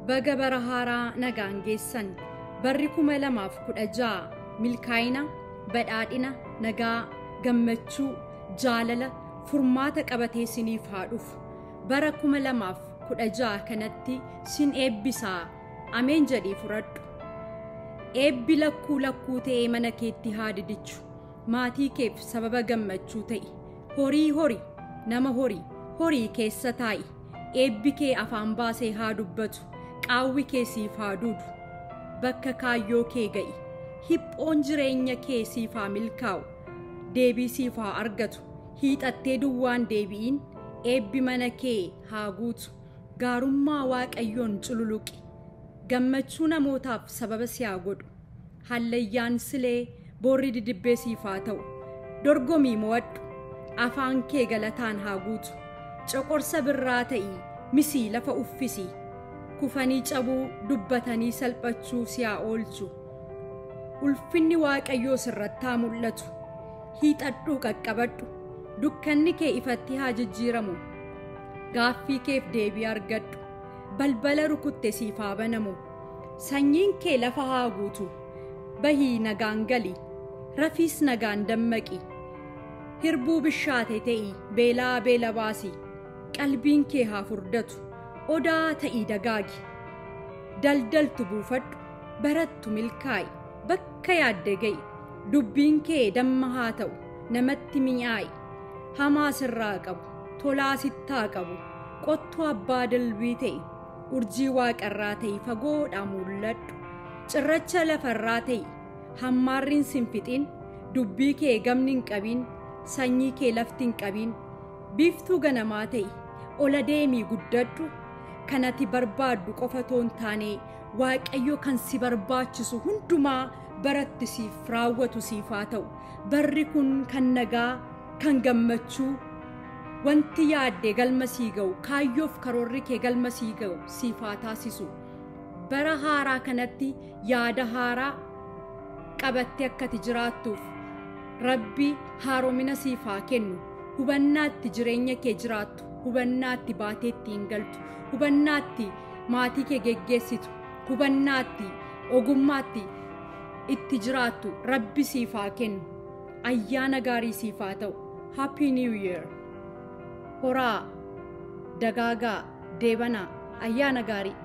Baga bara haaraa nagaan geessan. Barri 2016 milkaa'ina, badhaadhina, nagaa, gammachuu, jaalala, furmaata qabatee siniif haa dhufu. Bara 2016 kanatti sin eebbisaa. Ameen jedhii fudhadhu. Eebbi lakkuu lakkuu ta'ee mana keetti haa didichu. Maatii keef sababa gammachuu ta'i. Horii hori, nama hori, horii keessa taa'i. Eebbi kee afaan baasee haa dubbatu. Qaawwi kee siif haa duudu. Bakka kaayyoo kee ga'i. Hiphoon jireenya kee siif haa milkaa'u. Deebii siif haa argatu. Hiixattee duwwaan deebi'iin. Eebbi mana kee haa guutu. Gaarummaa Waaqayyoon cululuqi. Gammachuu namootaaf sababa si haa godhu. Hallayyaan silee boorri didibbee siif haa ta'u. Dorgomii mo'adhu. Afaan kee galataan haa guutu. Coqorsa birraa ta'ii misii lafa uffisi. Kufanii cabuu dubbatanii salphachuu si haa oolchu. Ulfinni Waaqayyoo sirratti haa mul'atu. Hiixadhuu qaqqabadhu. Dukkanni kee ifatti haa jijjiiramu. Gaaffii keef deebii argadhu. Balbala rukutte siif haa banamu. Sanyiin kee lafa haa guutu. Bahii nagaan gali. Rafiis nagaan dammaqi. Hirbuu bishaate ta'i beelaa beela baasi. Qalbiin kee haa furdatu. Odaa ta'ii dagaagi. Daldaltu buufadhu. Barattu milkaa'i. Bakka yaadde ga'i. Dubbiin kee damma haa ta'u. Namatti mi'aa'i. Hamaa sirraa qabu. Tolaa sittaa qabu. Qottoo abbaa dilbii ta'i. Urjii waaqarraa ta'i fagoodhaa mul'adhu. Cirracha lafarraa ta'i. Hammaarriin sin fixin. Dubbii kee gamni hin qabin. Sanyii kee lafti hin qabin. Biiftuu ganamaa ta'i. Ola deemii guddadhu. Kan ati barbaaddu qofa otoo hin taane Waaqayyo kan si barbaachisu hundumaa baratti siif raawwatu siif haa ta'u. Barri kun kan nagaa, kan gammachuu, wanti yaadde galma sii ga'u, kaayyoof karoorri kee galma sii ga'u siif haa taasisu. Bara haaraa kanatti yaada haaraa qabattee akka ati jiraattuuf Rabbi haaromina siif haa kennu. Hubannaatti jireenya kee jiraattu, hubannaatti baatee ittiin galtu, hubannaatti maatii kee geggeessitu, hubannaatti ogummaatti itti jiraattu Rabbi siif haa kennu. Ayyaana gaarii siif haa ta'u. Happy New Year. Horaa, dagaagaa, deebanaa, ayyaana gaarii.